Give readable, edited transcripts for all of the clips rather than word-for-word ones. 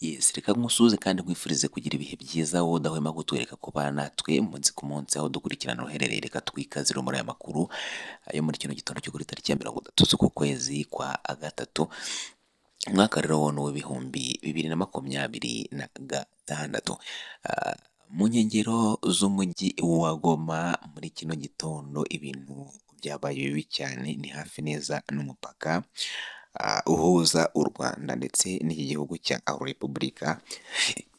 Yes, reka nkusuhuze kandi nkwifurize kugira ibihe byiza, wowe udahwema kutwereka ko natwe umunsi ku munsi aho dukurikirana uherereye. Reka twikazire muri aya makuru ayo muri kino gitondo cyo kuri tariki ya 30 z'uku kwezi kwa gatatu, umwaka rero wo ni uw'ibihumbi 2026. Mu nkengero z'umujyi wa Goma muri kino gitondo ibintu byabaye bibi cyane, ni hafi neza n'umupaka uhuza u Rwanda ndetse n'iki gihugu cya Repubulika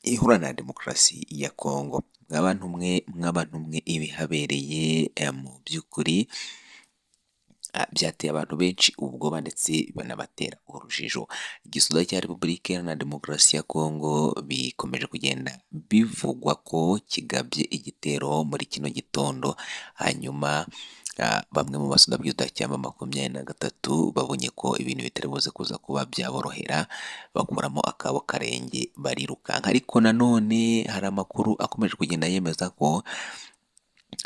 Iharanira Demokarasi ya Kongo. Mwabantu mwe, mwabantu mwe, ibihabereye mu by'ukuri byateye abantu benshi ubwoba ndetse banabatera urujijo. Igisoda cya Repubulika Iharanira Demokarasi ya Kongo bikomeje kugenda bivugwa ko kigabye igitero muri kino gitondo, hanyuma bamwe mu basoda b'igisoda cya M23 babonye ko ibintu bitari buze kuza kuba byaborohera, bakuramo akabo karenge barirukanka. Ariko nanone hari amakuru akomeje kugenda yemeza ko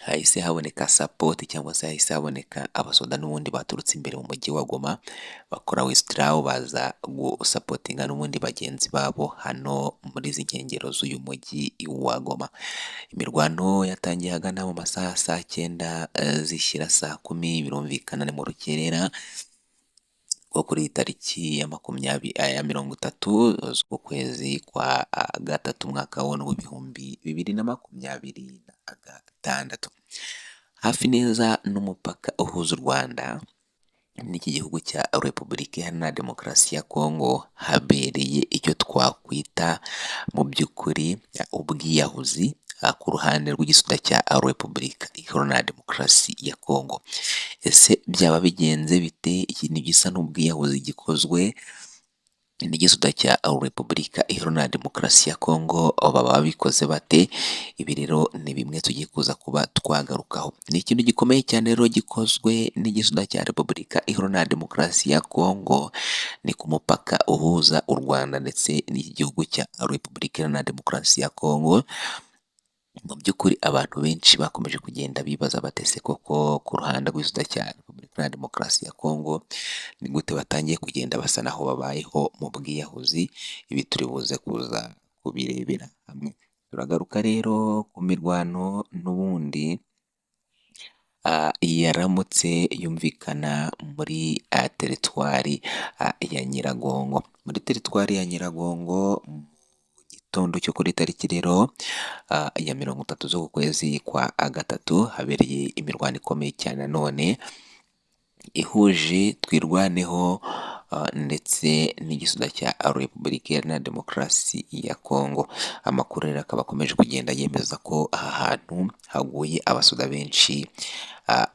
hahise haboneka support, cyangwa se hahise haboneka abasoda n'ubundi baturutse imbere mu mujyi wa Goma, bakora withdraw baza gusapotinga n'ubundi bagenzi babo hano muri izi nkengero z'uyu mujyi wa Goma. Imirwano yatangiye ahagana mu masaha ya saa cyenda zishyira saa kumi, birumvikana ni mu rukerera rwo kuri iyi tariki ya 20 ya 30 z'ukwezi kwa gatatu, umwaka w'2026. Hafi neza n'umupaka uhuza u Rwanda n'iki gihugu cya Repubulika Iharanira Demokarasi ya Kongo habereye icyo twakwita mu by'ukuri ubwiyahuzi ku ruhande rw'igisoda cya Repubulika Iharanira Demokarasi ya Kongo. Ese byaba bigenze bite? Ikintu gisa n'ubwiyahuzi gikozwe n'igisoda cya Repubulika Iharanira Demokarasi ya Kongo, baba babikoze bate? Ibi rero ni bimwe tugiye kuza kuba twagarukaho. Ni ikintu gikomeye cyane rero gikozwe n'igisoda cya Repubulika Iharanira Demokarasi ya Kongo, ni ku mupaka uhuza u Rwanda ndetse n'iki gihugu cya Repubulika Iharanira Demokarasi ya Kongo. Mu by'ukuri abantu benshi bakomeje kugenda bibaza batese koko ku ruhande rw'igisoda cya Repubulika Iharanira Demokarasi ya Kongo ni gute batangiye kugenda basa naho babayeho mu bwiyahuzi? Ibi turi buze kuza kubirebera hamwe. Turagaruka rero ku mirwano n'ubundi yaramutse yumvikana muri teritwari ya Nyiragongo. Muri teritwari ya Nyiragongo mu gitondo cyo kuri tariki rero ya 30 z'uku kwezi kwa gatatu habereye imirwano ikomeye cyane nanone ihuje Twirwaneho ndetse n'igisoda cya Repubulika Iharanira Demokarasi ya Kongo. Amakuru rero akaba akomeje kugenda yemeza ko aha hantu haguye abasoda benshi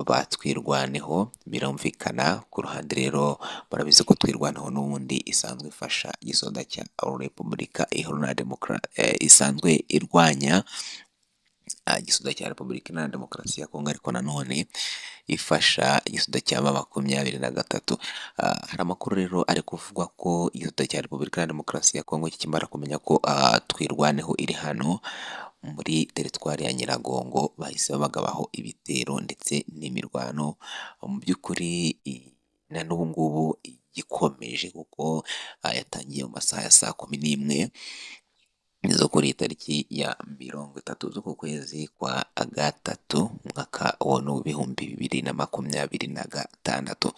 ba Twirwaneho, birumvikana ku ruhande rero murabizi ko Twirwaneho n'ubundi isanzwe ifasha igisoda cya Repubulika Iharanira Demokarasi, isanzwe irwanya igisoda cya Repubulika Iharanira Demokarasi ya Kongo, ariko nanone ifasha igisoda cya M23. Hari amakuru rero ari kuvugwa ko igisoda cya Repubulika Iharanira Demokarasi ya Kongo kikimara kumenya ko Twirwaneho iri hano muri teritwari ya Nyiragongo, bahise babagabaho ibitero ndetse n'imirwano. Mu by'ukuri na n'ubu ngubu igikomeje, kuko yatangiye mu masaha ya saa 11 zo kuri iyi tariki ya 30 z'uku kwezi kwa gatatu, umwaka w'2026.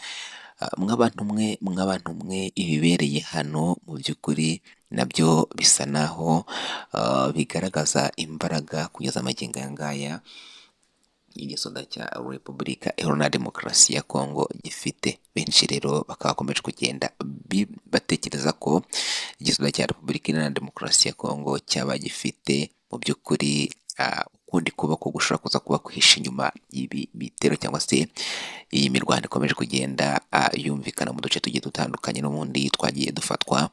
Mwabantu mwe, mwabantu mwe, ibibereye hano mu by'ukuri nabyo bisa naho bigaragaza imbaraga kugeza amagingo aya ngaya igisoda cya Repubulika Iharanira Demokarasi ya Kongo gifite. Benshi rero bakaba bakomeje kugenda batekereza ko igisoda cya Repubulika Iharanira Demokarasi ya Kongo cyaba gifite mu by'ukuri ukundi kuboko gushobora kuza kuba kwihishe inyuma y'ibi bitero, cyangwa se iyi mirwano ikomeje kugenda yumvikana mu duce tugiye dutandukanye n'ubundi twagiye dufatwa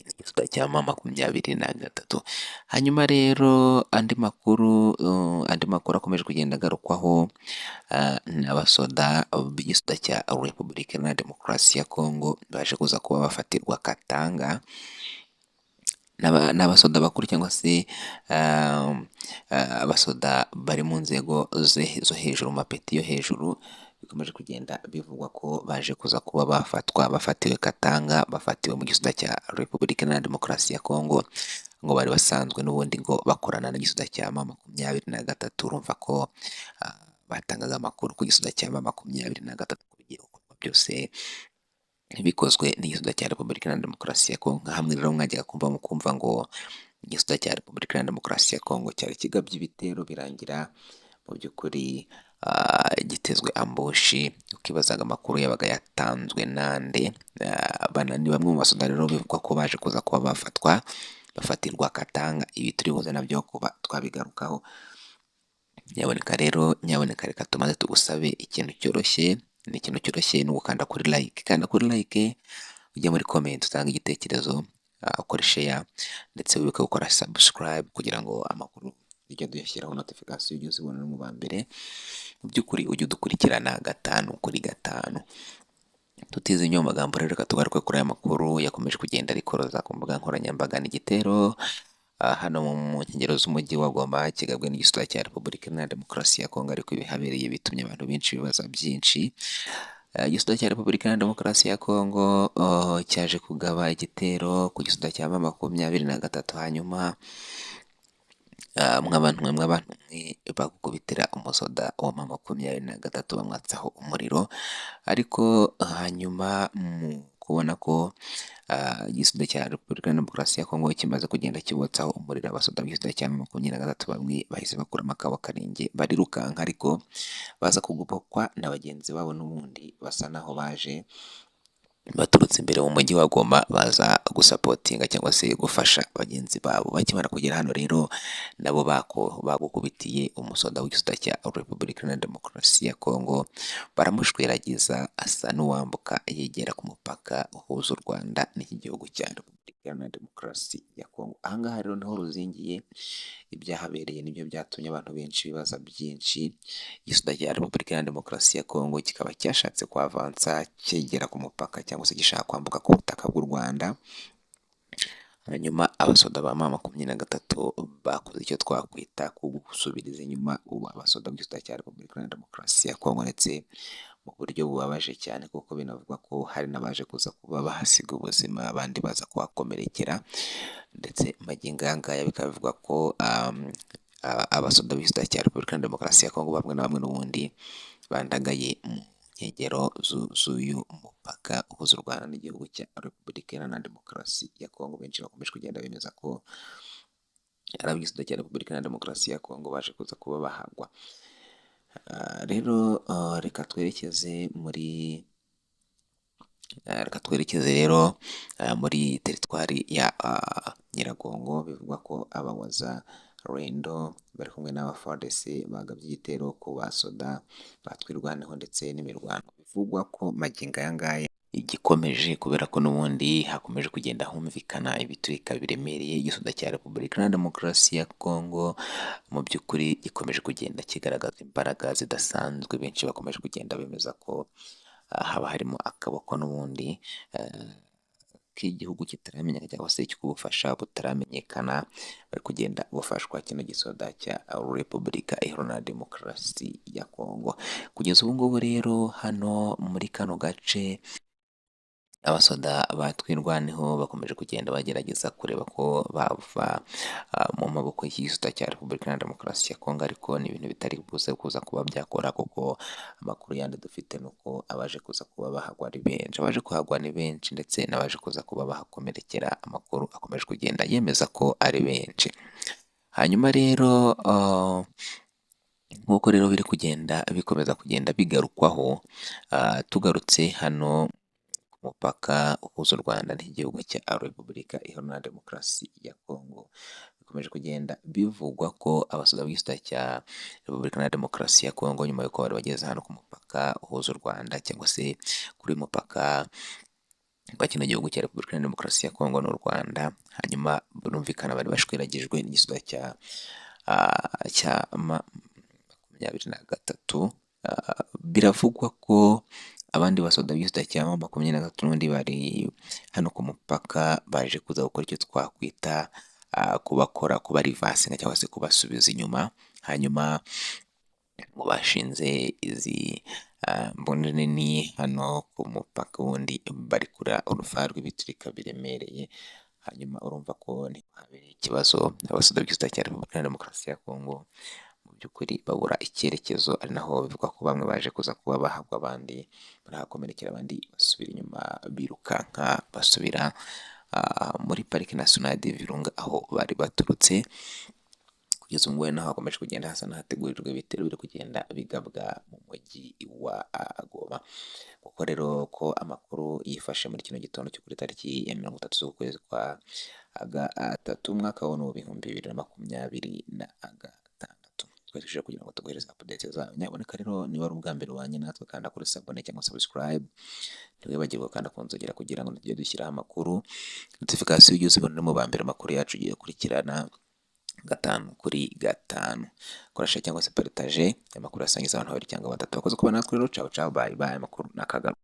n'igisoda cya M23. Hanyuma rero andi makuru akomeje kugenda agarukwaho ni abasoda b'igisoda cya Repubulika Iharanira Demokarasi ya Kongo baje kuza kuba bafatirwa Katanga n'abasoda bakuru, cyangwa se abasoda bari mu nzego zo hejuru, mu mapeti yo hejuru. Bikomeje kugenda bivugwa ko baje kuza kuba bafatwa, bafatiwe Katanga, bafatiwe mu gisoda cya Repubulika Iharanira Demokarasi ya Kongo, ngo bari basanzwe n'ubundi ngo bakorana n'igisoda cya M23. Urumva ko batangaga amakuru ku gisoda cya M23 ku bigiye gukorwa byose bikozwe n'igisoda cya Repubulika Iharanira Demokarasi ya Kongo. Nka hamwe rero mwajyaga kumva mukumva ngo igisoda cya Repubulika Iharanira Demokarasi ya Kongo cyari kigabye ibitero, birangira mu by'ukuri gitezwe ambushi, ukibazaga amakuru yabaga yatanzwe nande. Ni bamwe mu basoda rero bivugwa ko baje kuza kuba bafatwa, bafatirwa Katanga. Ibi turi buze nabyo kuba twabigarukaho. Nyaboneka rero, nyaboneka reka tumaze tugusabe ikintu cyoroshye, ni ikintu cyoroshye, ni ugukanda kuri like. Kanda kuri like, ujye muri comment utange igitekerezo, ukore share, ndetse wibuke gukora subscribe kugira ngo amakuru tujya duyashyiraho notification ujye uzibona no mu ba mbere. Mu by'ukuri ujye udukurikirana gatanu kuri gatanu. Tutize inyuma mu magambo rero, reka tugaruke kuri aya makuru yakomeje kugenda arikoroza ku mbuga nkoranyambaga. Ni igitero hano mu nkengero z'umujyi wa Goma kigabwe n'igisoda cya Repubulika Iharanira Demokarasi ya Kongo, ariko ibihabereye bitumye abantu benshi bibaza byinshi. Igisoda cya Repubulika Iharanira Demokarasi ya Kongo cyaje kugaba igitero ku gisoda cya M23, hanyuma mwabantu mwe, mwabantu mwe, bagukubitira umusoda wa M23 bamwatsaho umuriro, ariko hanyuma mu kubona ko igisoda cya Repubulika Iharanira Demokarasi ya Kongo kimaze kugenda kibotsaho umuriro abasoda b'igisoda cya M23, bamwe bahise bakuramo akabo karenge barirukanka, ariko baza kugobokwa na bagenzi babo n'ubundi basa naho baje baturutse imbere mu mujyi wa Goma, baza gusapotinga cyangwa se gufasha bagenzi babo. Bakimara kugera hano rero, nabo bako bagukubitiye umusoda w'igisoda cya Repubulika Iharanira Demokarasi ya Kongo, baramushweragiza asa n'uwambuka yegera ku mupaka uhuza u Rwanda n'iki gihugu cya Repubulika Iharanira Demokarasi ya Kongo. Aha ngaha rero niho ruzingiye, ibyahabereye nibyo byatumye abantu benshi bibaza byinshi. Igisoda cya Repubulika Iharanira Demokarasi ya Kongo kikaba cyashatse kwavansa cyegera ku mupaka cyangwa se gishaka kwambuka ku butaka bw'u Rwanda, hanyuma abasoda ba M23 bakoze icyo twakwita gusubiriza inyuma ubu abasoda b'igisoda cya Repubulika Iharanira Demokarasi ya Kongo, ndetse mu buryo bubabaje cyane, kuko binavugwa ko hari n'abaje kuza kuba bahasiga ubuzima, abandi baza kuhakomerekera. Ndetse magingo aya ngaya bikaba bivugwa ko abasoda b'igisoda cya Repubulika Iharanira Demokarasi ya Kongo bamwe na bamwe n'ubundi bandagaye mu nkengero z'uyu mupaka uhuza u Rwanda n'igihugu cya Repubulika Iharanira Demokarasi ya Kongo. Benshi bakomeje kugenda bemeza ko ari ab'igisoda cya Repubulika Iharanira Demokarasi ya Kongo baje kuza kuba bahagwa. Rero reka twerekeze rero muri teritwari ya Nyiragongo. Bivugwa ko abawazalendo bari kumwe n'aba FARDC bagabye igitero ku basoda batwirwaneho, ndetse n'imirwano bivugwa ko magingo aya ngaya igikomeje, kubera ko n'ubundi hakomeje kugenda humvikana ibiturika biremereye. Igisoda cya Repubulika Iharanira Demokarasi ya Kongo mu by'ukuri gikomeje kugenda kigaragaza imbaraga zidasanzwe. Benshi bakomeje kugenda bemeza ko haba harimo akaboko n'ubundi k'igihugu kitaramenyekana cyangwa se cy'ubufasha butaramenyekana, bari kugenda bufashwa kino gisoda cya Repubulika Iharanira Demokarasi ya Kongo. Kugeza ubu ngubu rero, hano muri kano gace abasoda ba Twirwaneho bakomeje kugenda bagerageza kureba ko bava mu maboko y'igisoda cya Repubulika Iharanira Demokarasi ya Kongo, ariko ni ibintu bitari buze kuza kuba byakora, kuko amakuru yandi dufite ni uko abaje kuza kuba bahagwa ari benshi, abaje kuhagwa ni benshi, ndetse n'abaje kuza kuba bahakomerekera amakuru akomeje kugenda yemeza ko ari benshi. Hanyuma rero nk'uko rero biri kugenda bikomeza kugenda bigarukwaho, tugarutse hano ku mupaka uhuza u Rwanda n'igihugu cya Repubulika Iharanira Demokarasi ya Kongo, bikomeje kugenda bivugwa ko abasoda b'igisoda cya Repubulika Iharanira Demokarasi ya Kongo, nyuma y'uko bari bageze hano ku mupaka uhuza u Rwanda cyangwa se kuri uyu mupaka wa kino gihugu cya Repubulika Iharanira Demokarasi ya Kongo n'u Rwanda, hanyuma birumvikana bari bashwiragijwe n'igisoda cya M23. Biravugwa ko abandi basoda b'igisoda cya M23 n'ubundi bari hano ku mupaka baje kuza gukora icyo twakwita kubakora kubarivasinga cyangwa se kubasubiza inyuma, hanyuma Ngo bashinze izi mbunda nini hano ku mupaka, ubundi barekura urufaya rw'ibiturika biremereye. Hanyuma urumva ko habereye ikibazo, abasoda b'igisirikare cya Repubulika ya Demokarasi ya Kongo mu by'ukuri babura icyerekezo, ari naho bivugwa ko bamwe baje kuza kuba bahabwa, abandi barahakomerekera, abandi basubira inyuma birukanka basubira muri Parike Nationale de Virunga aho bari baturutse. Kugeza ubu ngubu naho hakomeje kugenda hasa n'ahategurirwa ibitero biri kugenda bigabwa mu mujyi wa Goma. Kuko rero ko amakuru yifashe muri kino gitondo cyo kuri tariki ya 30 z'ukwezi kwa gatatu, umwaka wa 2026, twese kugira ngo tuguhereze update zayo. Nyaboneka rero, niba ari ubwa mbere ubanye natwe, kanda kuri s'abonner cyangwa subscribe, ntiwibagirwe gukanda ku nzogera kugira ngo tujye dushyiraho amakuru, notification ujye uzibona mu ba mbere, amakuru yacu ugiye gukurikirana gatanu kuri gatanu. Koresha cyangwa se partage amakuru, asangiza abantu babiri cyangwa batatu. Bakoze kuba natwe rero. Ciao ciao, bye bye, amakuru nakagaruka.